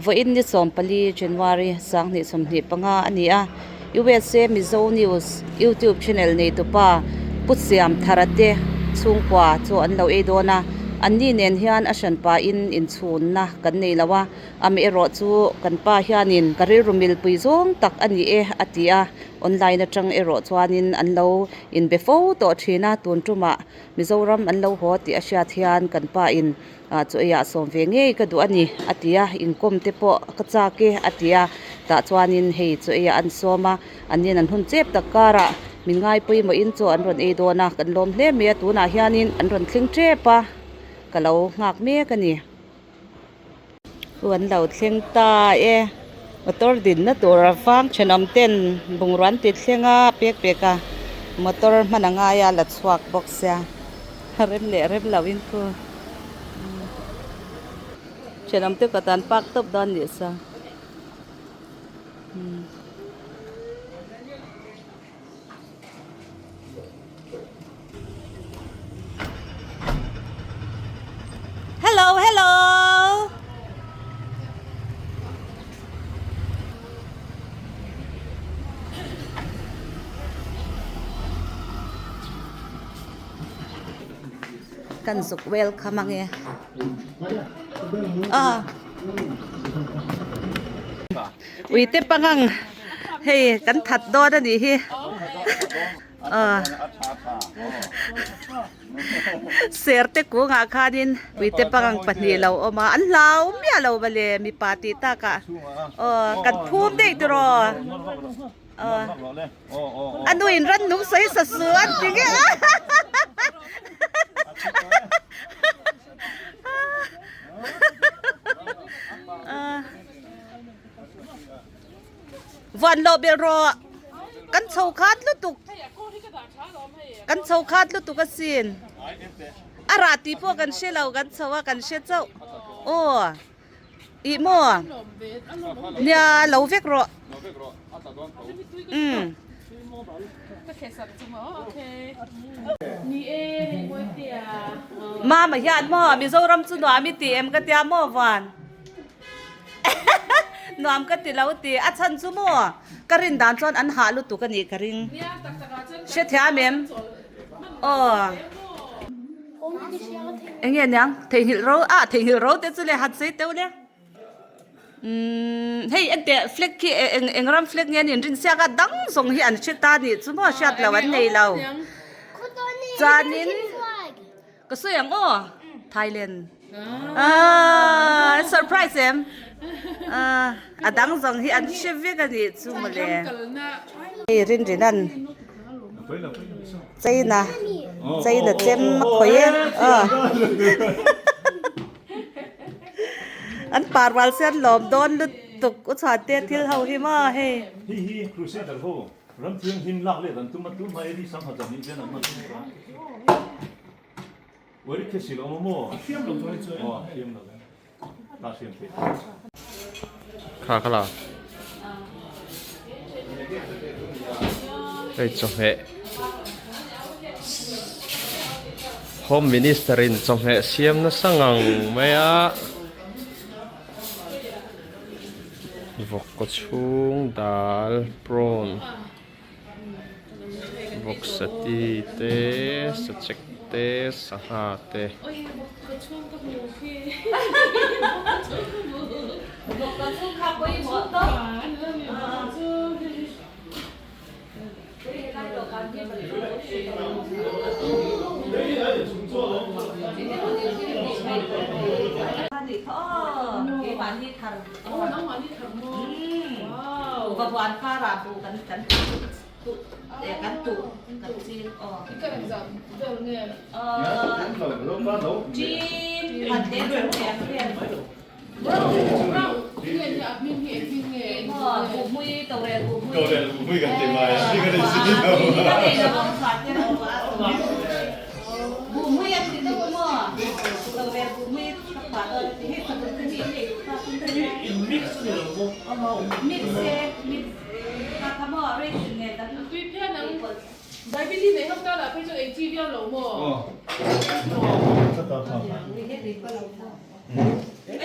Vawiin ni 14 January 2025 a ni a, USA Mizo News YouTube channel neitupa Pu Siamthara te chhungkua chu an lo ei dawn a, anni nen hian a hranpain inchhunna kan nei lo a, amaherawh chu kan pa hianin ka rilru milpui zawng tak a ni e a ti a, online atang erawh chuanin an lo inbe fo tawh thin a, tun tumah Mizoram an lo haw tih a hriat hian kan pa in ah chaw eiah sawm ve ngei ka duh a ni a ti a, inkawm te pawh ka chak e a ti a, tah chuanin hei chaw eiah an sawm a, an nen an hun chep tak karah min ngai pawimawhin chaw an rawn ei dawn a, kan lawm hle mai a, tunah hianin an rawn thleng tep a, ka lo nghak mek a ni. Chu an lo thleng ta e, motor dinna tur a vang thenawm ten bungrua an ti thleng a pek pek a motor hman a ngai a la chhuak bawk sia rem leh rem lo in khu thenawm te kawt an park tawp dawn nih sa. Hello hello Kan zuk welcome ange ah Uite pangang hei kan that dawn a nih hi aw serte kungah khanin uite pangang pahnih lo awm a an hlau miah lo mawle mipa tih takah aw kan phum daih tiraw aw a nuin rannung sawi sa su an ti nge a. Vuan loh belh rawh kan chho khat lutuk kan chho khat lutuk asin a rah tih pawh kan hre lo kan chho a kan hre chauh aw ih maw nia lo vek rawh umm. Mama hian maw Mizoram chu nuam i ti em ka tia maw Vuan. Nuam ka ti lo ti a chhan chu maw ka rin dan chuan an hah lutuk a nih ka ring. Hrethiam em? Aw. Enge niang theihnghilh ro ah theihnghilh ro te chu le han sawi teuh le. Umm hei enteh flag khi eng eng ram flag nge an inrin siak a dang zawng hi an hre ta nih chu maw hriat loh an nei lo. Chuanin ka sawi ang aw Thailand aaa surprise em aaa a dang zawng hi an hre vek a nih chu mawle. Hei rinrinan China China chem a khawih e aw. An parval se an lawm dawn lutuk u chhuan te thil ho hi maw hei. Hi hi Crusader ho ram thianghlim lak leh dan tum a tum hma Edi Sangha zan nih ven an hman tum chuan Uari khe si lo maw maw? A hriam lo chuan aw a hriam lo e ta hriam theih. Kha kha la hei chawhmeh Home Minister in chawhmeh siam nasa ngang mai a vawk kaw chhung dal prawn vawk sati te sachek te sangha te. Hei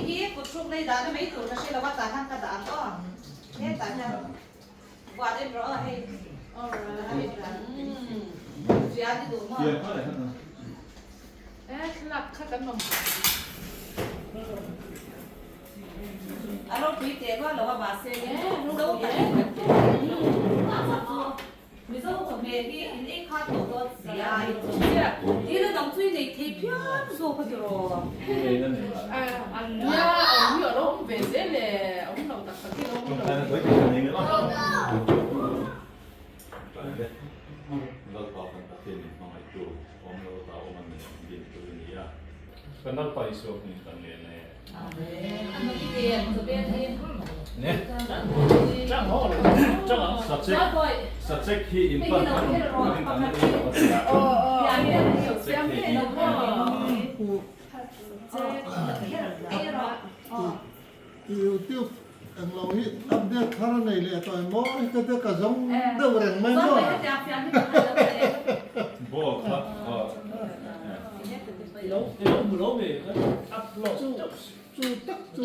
hi kut hruk nei dahna mai tur ka hre lo a, tah hian ka dah ang aw. Hetah hian buat em rawh aw hei. Fian i duh maw? A ropui teh rual lo a mahse Mizo tak in kan ti Mizo chawhmeh hi in ei khat tawh dawn si a in chu chiah thil a dang chu i nei thei phian zawk a tiraw. Kan lalpa Isua hmingin kan ngen e. Sachek hi in pan kan in kan ei lo a tia. Sachek hi in YouTube englo hi update thar a nei leh tawh emaw hi ka te ka zawng deuh reng mai maw. Ball kha Chu tak chu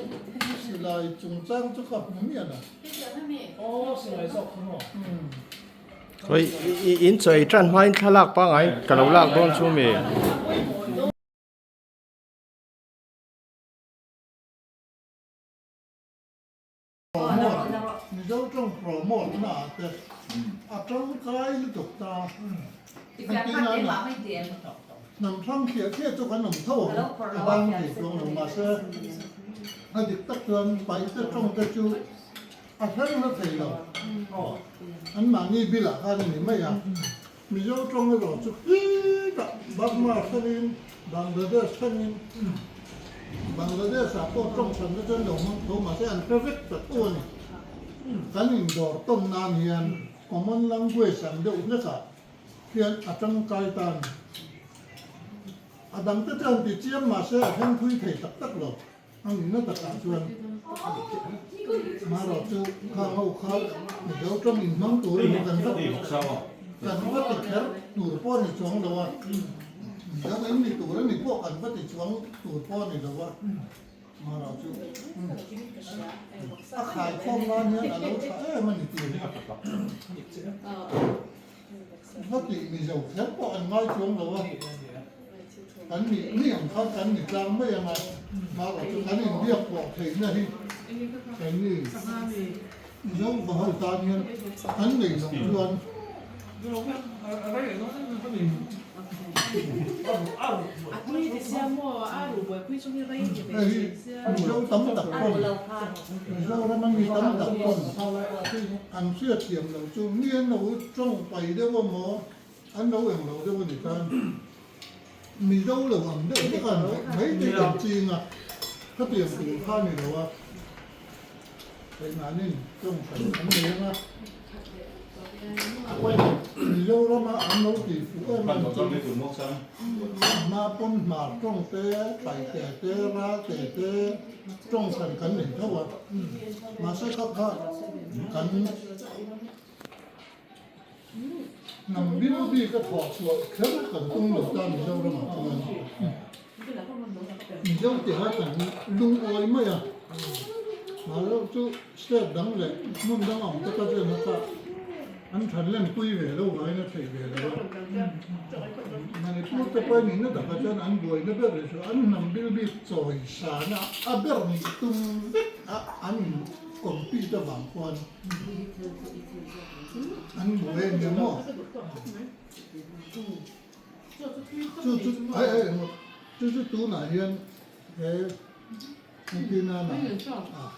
silai chungchang chu ka hmu miah a. Hei in chaw ei tan hmain thlalak pangngai ka lo lak dawn chu mi. Promote, Mizo tawng promote na ah te a tangkai lutuk ta. Engtin a hnam hrang hliah hliah chu kan awm tho ang, a bang thei chuang lo mahse a dik tak chuan paihte tawng te chu a hreng hla thei lo. Anmahni bilah khan a ni mai a, Mizo tawng erawh chu hlitah Burma thlengin Bangladesh thlengin Bangladesh ah pawh tawng hranna chuan lo hmang tho mahse an hre vek ta tho a ni. Kan indawr tawn nan hian common language ang deuh hlekah hian a tangkai ta a ni. A dangte chuan ti chiam mahse a thleng thui thei tak tak lo. A nihna takah chuan marawh chu khang ho kha Mizo tawng inhmang tur emaw kan va kan va ti kher tur pawh a ni chuang lo a, Mizo in ni tur a ni pawh kan va ti chuang tur pawh a ni lo a, marawh chu a khaikhawm nan hian a lo tha em a ni tih hi va tih Mizo kher pawh an ngai chuang lo a. Kan nih ni ang khan kan ni tlang mai ang a, marawh chu kan inbiak pawh theihna hi keini Mizo va ho tan hian kan nei loh chuan hei hi Mizo tam tak pawn Mizorama mi tam tak pawn an hriatthiam loh chu mi an lo tawng pai deuh emaw An lo eng lo deuh a ni khan Mizo lo ang deuh vek a mai te kan ching a, khatiang tur kha a ni lo a, keimahnin tawng hran an nei ang a, Mizorama an lo tih fuh em em chu hma pawn hmar tawng te, paite te, ralte te tawng hran kan nei tho a, mahse kha kha kan. Hnam bil bik a thawh chhuah kher kan tum lo ta Mizoramah chuan Mizo tiha kan lungawi mai a, mahlo chu state dang leh hmun dang ang te kha chuan heta an thanlen pui ve lo vain a theih ve lo a. Manipur te pawh nihna takah chuan an buaina ber hi chu an hnam bil bik chawi sana a ber nih tum vek a an in compete avang khuan An buai a nia maw? Chu chu ai ai emaw chu chu tunah hian he engtir nana ah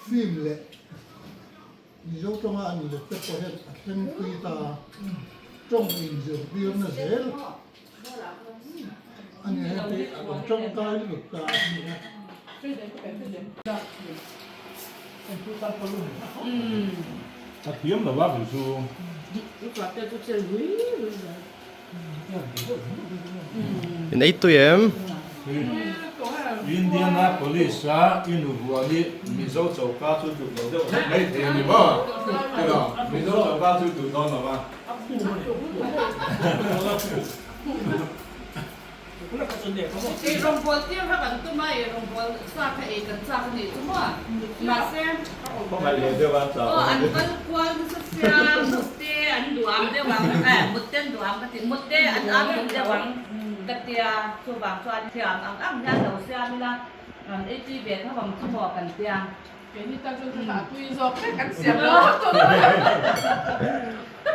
film leh Mizo tawnga an let te pawh hian a thleng pui ta a, tawng inzirtirna zel a ni a heti a lo tangkai lutuk ta a ni a. A thiam lo a kei chu. In ei tui em? Indianapolis a i nu vuan i Mizo choka chu duh lo deuh hlek mai thei a ni maw? Tiraw? Mizo choka chu duh dawn lo va. Ei rawngbawl tir kha kan tum a, ei rawngbawl sa kha ei kan chak a nih chu maw? Mahse, aw an kal kual nasa sia, mut te an duh ang deuh ang, eh mut te an duh ang ka ti, mut te an am duh deuh ang ka tia, chuvang chuan thiam ang ang hian lo siam ila, an ei tui ve tho ang chu maw kan tia. Keini tan chuan ka dah tui zawk vek an siam lo phawt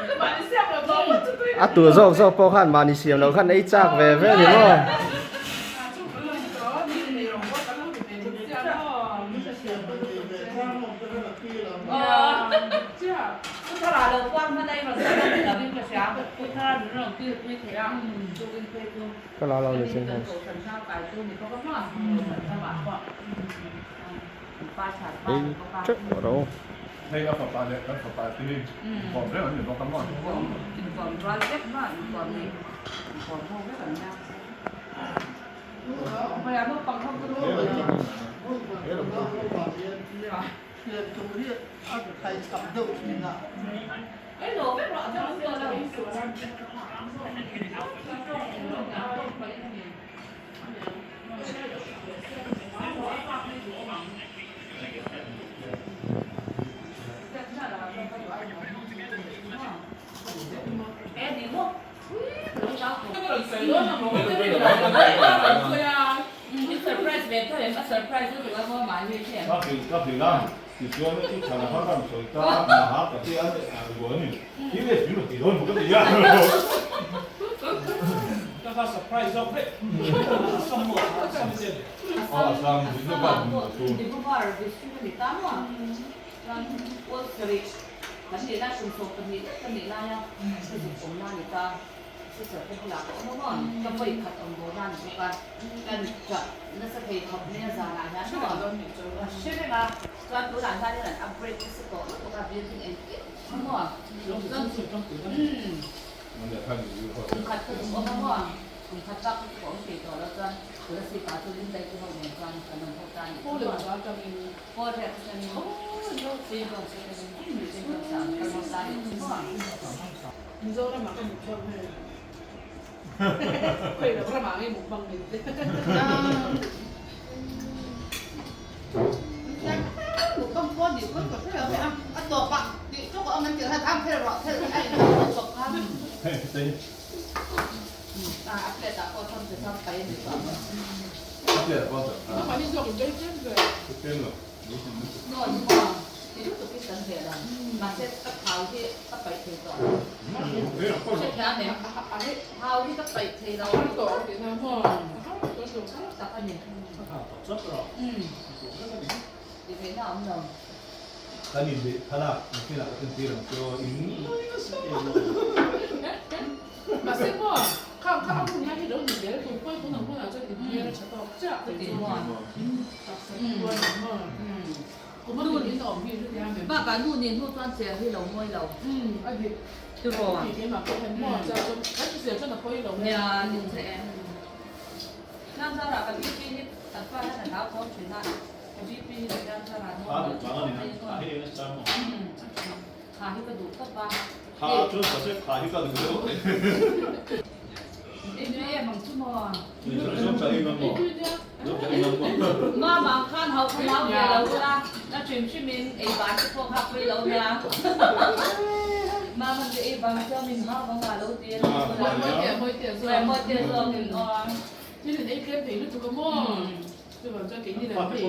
chu mahni siam lo zawk phawt chu tui A tur zawk zawk pawh khan mahni siam lo khan ei chak ve ve ni maw? Ka la lo ni chin ho. Ei teuh ro. Hei a fapa leh kan fapa te hi inkawm reng an ni bawk a maw? Inkawm rual vek maw inkawm ni inkawm ho vek an nia. Ka hrilh a, tichuan i chhan a har an sawi ta a, maha ka ti a buai a ni. Ti nge thil a ti dawn maw ka ti a. Ka kha surprise zawk daih. Assam maw Assam ten. Aw Assam Dibrugarh hmun a chu. Dibrugarh district a ni ta maw? Chuan Old Sarih kan nih lai kum 12 lek ka nih laia ka zuk awm na ni ta. Sister te bulah ka awm a maw? Ka vawi khat awm bo na ni bawk a. Kan chah nasa thei khawp mai a zanah hian maw? Hre reng a. Chuan tunah hianin an upgrade nasa tawh lutuk a building engkim a maw? Kum khat ka duh awm a maw? Kum khat bak chu ka awm thei tawh lo chuan Kolasib ah chu Lindai te ho nen chuan kan awm ho ta a nih chu maw? Pawl rek atangin Saint John's atangin Saint John's ah kan awm ta a nih chu maw? Mizoram ah ka mukbang hei. Khawi loh ramah ngei mukbang min ti. Mukbang pawh nih pawn ka hre lo ve a, a tawp ah tih tawk a awm an tih khan am phel rawh phel a in ang tawp kha. A plate ah pawh chuan tichuan pai a ni tawh ang. A plate ah pawh chuan. Mahni zawk in bei tlem ve. Tlem lo. No ni maw ti lutuk in kan ve lo. Mahse ka thau hi ka paih thei tawh lo. Hrethiam em? Thau hi ka paih thei lo. Tak a ni. Ti theihna a awm lo. Kan inbeih thlalak nakinah ka entir ang chu aw in Mahse maw khang kha a hun hian hi lo ni zel tur pawi tun ang hunah chuan inhmel a tha tawk chiah tih chu taksa tuar ang maw kum a nun in a awm hi hetiang em. Bakah nu nen hnu chuan cher hi lo mawi lo. A dik. Tiraw. Tih keimah pawh hian maw chiah chuan kan hrisel chuan a pawi lo e. Nia dik che em. Tlangzarah ka BP hi kan pa hian a hlau thawm thin a, ka BP hi Tlangzarah normal Kha hi ka duh tawp a. Kha chu ka se kha hi ka duh deuh. Ei tui em ang chu maw? Zawm chah em ang maw? Zawm chah em ang maw? Mama ang khan hauh kha mau ve lo ula, na hrim hrim in ei ban te pawh kha pui lo nia. Mama te ei ban chuan min hau vang a lo ti a ni ula. Mawi te zawng. Mawi te zawng in aw. Thil in ei tlem thei lutuk a maw? Chuvang chuan keini lam hei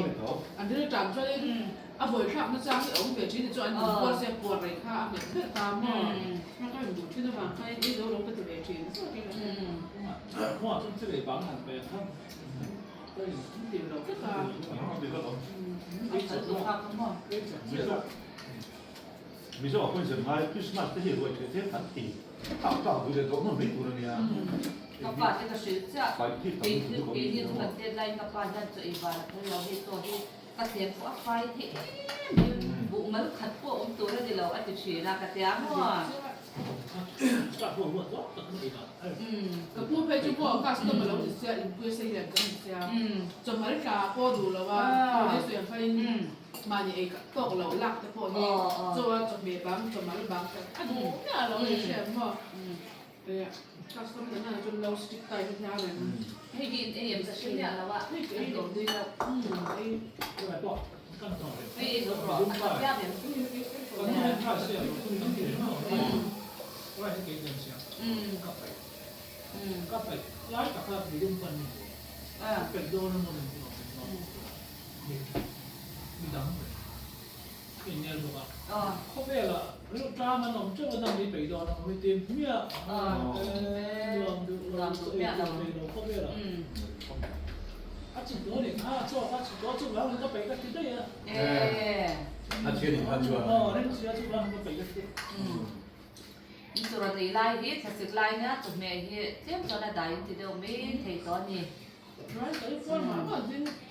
an rilṭam chuanin a buaithlak na chang hi a awm ve ṭhin chu an in puar se puar rei kha a nghet ber ta maw? A ka induh ṭhin avang khanin ei zo lo ka ti ve ṭhin zawk in ti lo tlat a. Mizo ah pawhin zir ngai Christmas te hi ruai theh theh kan ti tak tak duh leh dawh hman mai tur a nia. Ka pa te ka hrilh chiah keini chu kan tet laiin ka pa hian chaw ei val a phal lo hei chaw hi ka thlem pawh a fai thei em em buh mal khat pawh awm tur a ni lo a ti thin a ka tia maw. Ka pu phei chu pawh customer lo ni sia inpui sei lian kan ni sia chawhmel tla pawh duh lo a mahni sawi ang khain mahni ei tawk loh lak te pawh hi chaw a chawhmeh bang chawhmel bang te a duh miah lo a ni hria maw customer te hnan chuan lo stick tai hi hna reng Hei hi in ei em ka hre miah lo a hei ei lo tui lo hei ei zawk rawh a tha piang em. In chu rawn ei lai hi thlasik lai nia chawhmeh hi tlem chuan a dai in ti deuh mai thei tawh a ni.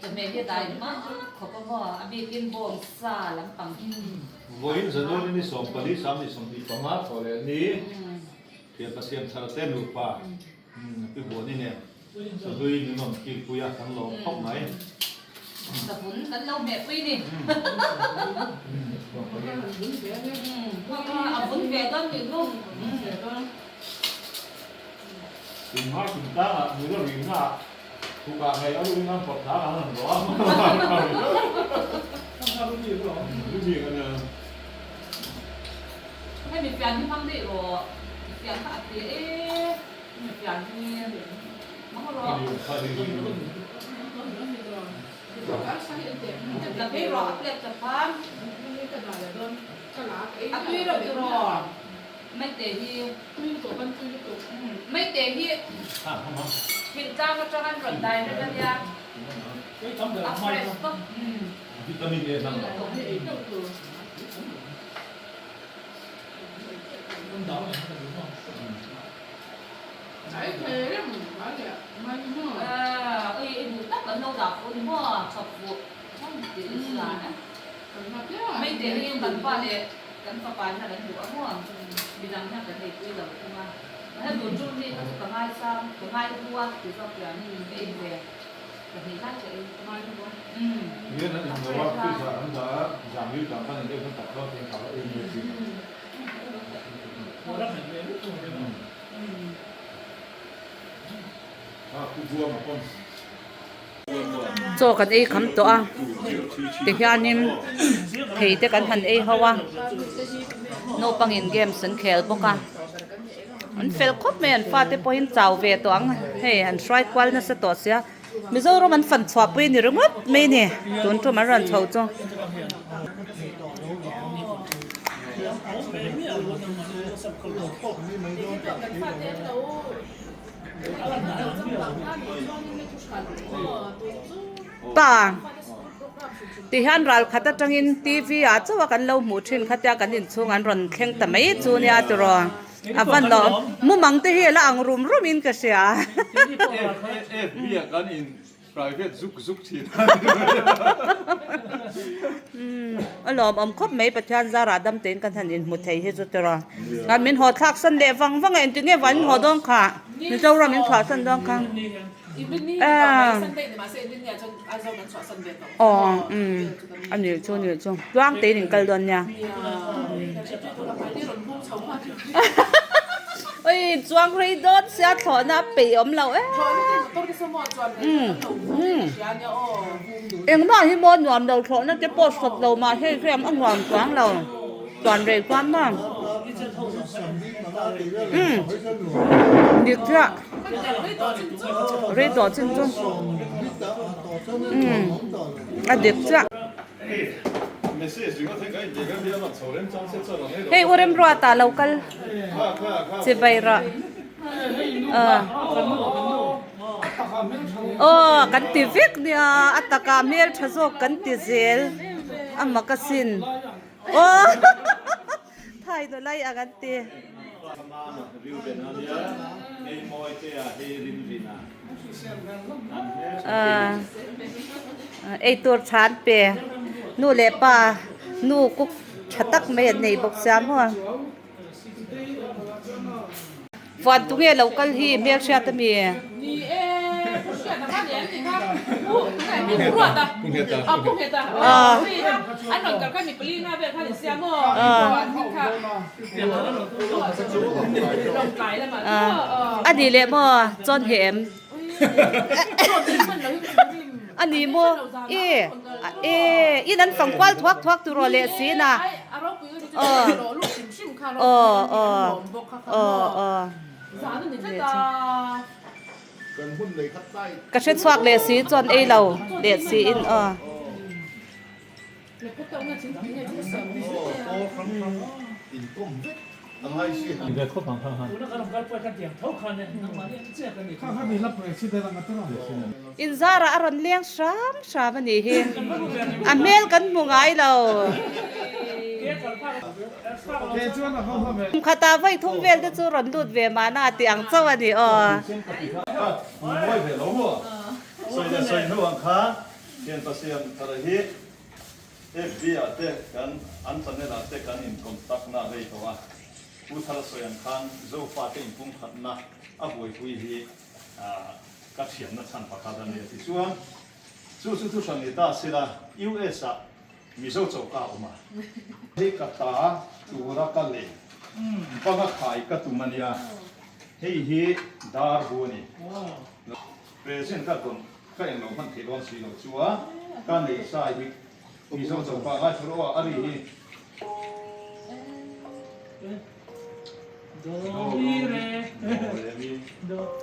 Chawhmeh hi a dai hma khawp a maw a bikin bawng sa lampang hi. Vawiin January ni 14 25 thawh leh ni thian Pasiam thar te nupa pi Buani nen Sahlui min rawn kilpui a kan lawm khawp mai. Savun kan lo hmeh pui ni. A vun ve dawn tih chu. Tum hma tum tlangah nula rihna ah thukah ngei a ruin an pawt thla ang an rawh a. Hemi fian hi hmang daih rawh. Fian kha a te e. Hemi fian hi hmang rawh. La phei rawh a plate ka pham. A tui reuh tiraw. Maite hi Maite hi thingtlang atang an rawn dai reng ania a fresh tawp. Ui i duh tak an lo dah fuh ni maw chhawp fuh Maite hi kan pa leh kan fapa hian an duh a maw midang hian kan eipui lo thung a mahse tun tum hi ka chu ka ngaisang ka ngai hu a ti zawk hian ka in ve pahnih lai ka ei umm a fresh a. Chaw kan ei kham tawh a tihianin thei te kan han ei ho a naupangin games an khel bawk a an fel khawp mai an fate pawhin chau ve tawh ang hei an hruai kual nasa tawh sia Mizoram an fan chhuah pui a ni ringawt mai a ni tun tum an rawn chho chu. Pa tihian ral khat atangin T V ah chauh a kan lo hmuh thin kha tia kan inchhung an rawn thleng ta mai chu nia tiraw a van lo mumang te hi a la ang rum rum in ka hria. Private zuk zuk thin A lawmawm khawp mai Pathian zarah dam tein kan han inhmu thei hi chu tiraw. Kan min haw thlak san leh vang vang a engtin nge van min haw dawn kha Mizoram min chhuah san dawn kha. Aw umm a nih chu nih chu tluang tein in kal dawn nia. Oi chuang rei dawn sia thlawhna a peih awm lo em. Engmah hi maw nuam lo thlawhna te pawh sawt lo mah hei hian a nuam chuang lo chuan rei chuan maw umm dik chiah rei tawh chin chu umm a dik chiah. Hei u Remruata lo kal chibai rawh aw kan ti vek nia a takah hmeltha zawk kan ti zel a mak asin aw thai nulai ang an ti. Eitur tha an pe nu leh pa nu cook tha tak mai an nei bawk sia maw. Fuan tunge lo kal hi hmelhriat ami? Ni e, Pu Hriata kha ni an ti kha. Pu tunge mi Pu Ruata. Pu Ngheta. Ah Pu Ngheta. Ah. Hei kha an rawn kal kha mi pali nga vel kha ni sia maw? An hming kha. Lawngtlai lamah chu maw? A ni leh maw chuan he em? A ni maw? E e in an fang kual thuak thuak tur aw leh si na. Aw aw aw aw aw Ka hre chhuak leh si chuan ei lo leh si in aw. Inzarah a rawn leng hram hram a nih hi. A hmel kan hmu ngai lo. Kum khatah vawi thum vel te chu rawn lut ve mahna tih ang chauh a ni aw. Thianpa siam thar hi FB ah te kan an channel ah te kan in contact na rei tawh a, Pu Thar sawi ang khan Zofa te inpumkhatna a buaipui hi ka thiamna chhan pakhat a ni a ti chuan chu chu thuhran ni ta sila US ah Mizo choka a awm a, hei ka ta tura ka lei banga khai ka tum a nia, hei hi dar bu a ni. Present ka dawn Ka englo hman thei dawn si lo chu a, ka nei sai hi Mizo choka ngai thur aw a ri hi. Do mi re do re mi.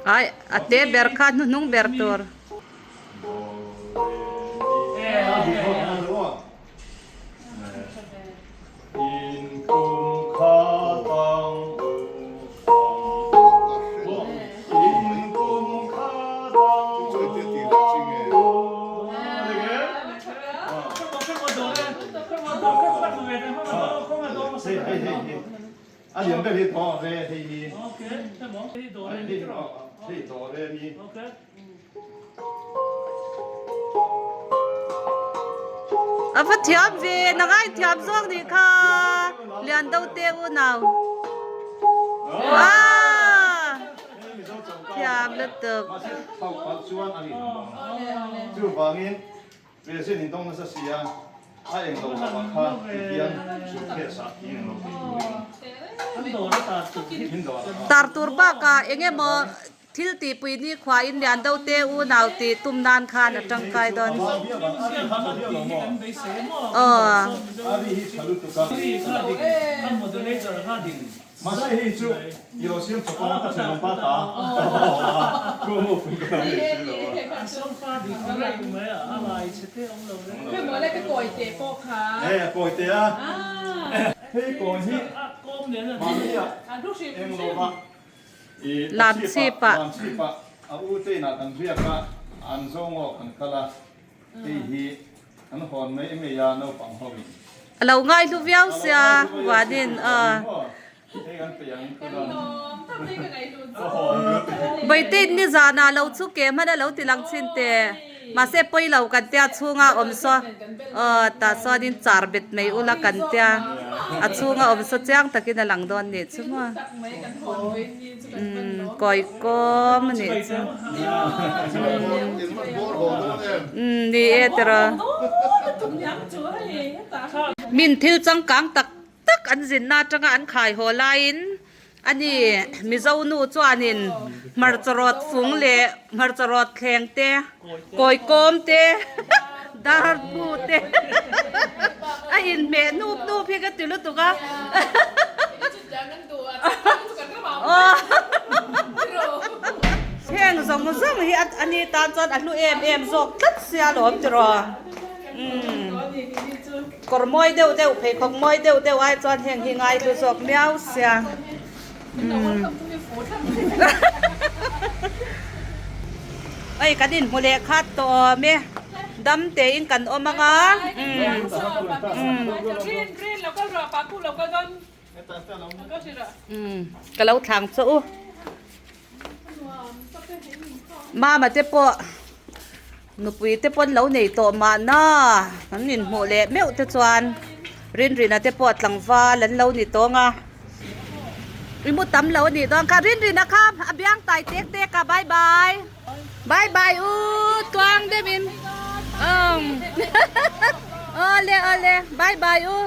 Ai a te ber kha hnuhnung ber tur. Do re mi. A dik ho ngai lo aw. In kum kha tang u fang In kum kha tang u fang u A lian ber hi do re hei hi hei do re mi. A va thiam ve, na ngai thiam zawk nih kha Lian do te unau. Aaa thiam lutuk. Tar tur bakah eng emaw Thil tihpui ni khuain lian do te unau tih tum nan khan a tangkai dawn. Aw. Lam chhip ah Lam chhip ah a u te inah kan riak a, an zawng aw kan kal a, hei hi an hawn mai mai a naupang ho in. A lo ngai hlu viau sia Vuanin aw. Hei kan peih ang ka dan. Vawitin nizanah lo chu ke hman a lo ti lang chin teh. Mahse pawi lo kan tia chhunga awm saw aw tah chuanin char bet mai ula kan tia a chhunga awm saw chiang takin a lang dawn nih chu maw umm kawi kawm a nih chu umm ni e tiraw min thil changkang tak tak an zinna atanga an khai haw laiin ani Mizo nu chuanin hmarcha rawt fung leh hmarcha rawt thleng te kawi kawm te dar bu te a inhmeh nup nup hi ka ti lutuk a heng zawng zawng hi ani tan chuan a hlu em em zawk tlat sia lawm tiraw umm. Kawr mawi deuh deuh, pheikhawk mawi deuh deuh ai chuan heng hi ngai hlu zawk miau sia. Umm. Hei kan inhmu leh khat tawh awm e. Dam tein kan awm ang a. Umm. Umm. Umm. Ka lo thlang chaw u. Mama te pawh nupui te pawn lo nei tawh mahna an inhmuh leh meuh te chuan Rinrina te pawh tlangval an lo ni tawng a. I mu tam lo a nih dawn kha. Rinrina kha a biang tai tek tek a bye bye. Bye bye u tluang deuhin. Umm awle awle bye bye u.